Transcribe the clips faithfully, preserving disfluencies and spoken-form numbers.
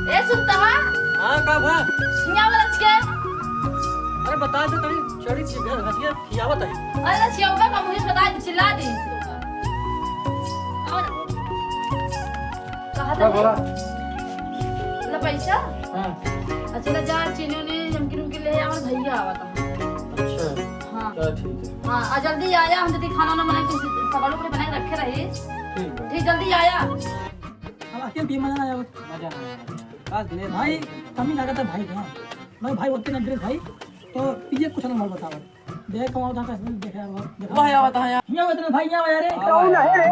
ए, सुनता है? हाँ, का बा? हियाँ वाला छिया। अरे, बता दे, तनी चढ़ी छिया, घसिया खियावत है। अरे, छिया का मुझे बता दे, चिल्ला दे। आओ ना। कहा था हाँ, बोला। ले पैसा? हाँ। अच्छा, ले जा, चीनी उनी, नमकीन उमकीन ले आ, हमार भैया आवत है। अच्छा। हाँ। तो ठीक है। हाँ, आ जल्दी आया, हम जल्दी खाना वाना बनाए, कुछ पकौड़े उकौड़े बनाए रखे रही। ठीक है। ठीक, जल्दी आया। अब आके भी मजा ना आया। मजा ना आया। बस ले भाई, कमी लागत है भाई का। मैं भाई बोलते ना, भाई, तो ये कुछ ना, भाई बताओ। देख, कमाओ, था, कैसे देखे यार, वो, देखा। वाह, यार, बता, यार। यहाँ बता, भाई, यहाँ, यार, रे। कौन है?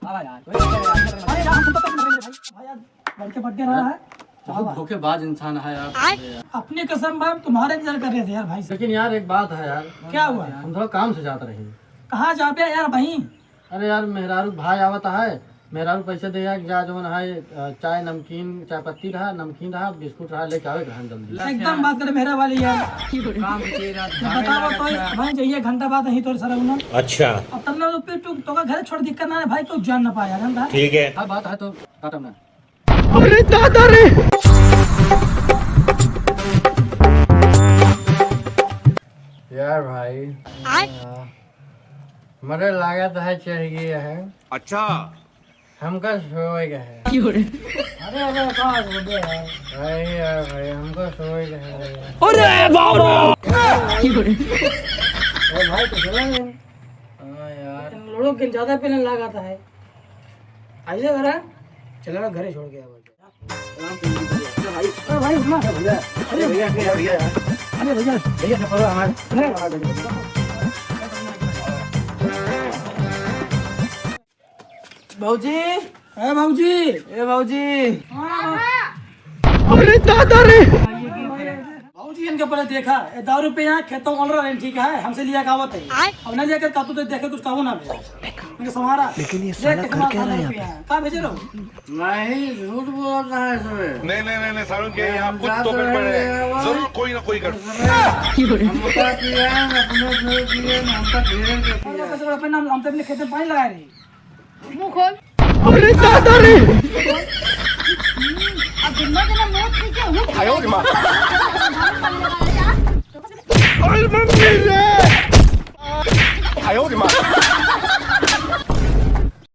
हाँ, यार, कोई नहीं, यार, अरे, यार, हम तो पसंद करेंगे, भाई। भाई, यार, लड़के birthday रहा है। बहुत धोखेबाज इंसान है, यार। आय? अपनी कसम, भाई, हम तुम्हारा इंतजार कर रहे थे, यार, भाई। लेकिन, यार, एक बात है, यार। क्या हुआ? हम थोड़ा काम से जात रहे। कहाँ जाबे, यार, भाई? अरे यार, मेहरारू भाई आवत है, मेहरारू पैसे देगा कि जा जवन है, अ, चाय, नमकीन, चाय पत्ती रहा, नमकीन रहा, बिस्कुट रहा, लेके आवे के रहा जल्दी। एकदम बात करे मेहरा वाली यार। काम के चीज रात तो घामे बताओ लागत तो है। भाई, जाइए घंटा बाद नहीं तोर सरौना। अच्छा। अब तब ना तो फिर तू, तो का घर छोड़ दिक्कत ना है भाई, कोई जान ना पाया, जानता? ठीक है। हाँ, बात है तो काटो ना। अरे दादा रे। यार भाई, आय? आ, मरे लागत है चढ़ गया है। अच्छा। हमका सोए के है। क्यों रे? अरे, अरे, कहाँ हो गया यार? अरे यार भाई, हमका सोए के है। अरे बाबा! क्यों रे? अरे भाई, तो चला नहीं। हाँ यार। इन लोगों के ज्यादा पहले लागत है। ऐसे करा, चला घरे छोड़ के आवा। अरे भाई, रुक ना। अरे भैया, भैया, भैया। अरे भैया। भैया, चप्पल हमारे। अरे। भौजी। ए भौजी। ए भौजी। हाँ। अरे दादा रे। भौजी, इनके पहले देखा, ए दारू पे यहाँ खेतों ओनर है, ठीक है, हमसे लिया का आवत है। आय। अब ना लिया कर का तू तो देखे कुछ कहू ना बे। इनके संभारा। लेकिन ये देख साला के कर संभारा क्या रहा है दारू पे यहाँ? यहाँ। कहाँ भेजे रहो? नहीं, झूठ बोलता है इसमें। नहीं, नहीं, नहीं, नहीं, सारुण के हम यहाँ कुछ जाते तो गड़बड़ रहे है। हैं, वो जरूर कोई ना कोई गड़बड़। हमका पिया है, अपने से पिए, हमका ढेर के पिया है। कैसे अपने नाम, हम तो अपने खेत में पानी लगा रहे हैं। मुंह खोल। अरे दादा रे। अब दिन में तेरा मुंह ठीक है, वो आयो रे माँ। अरे मम्मी रे।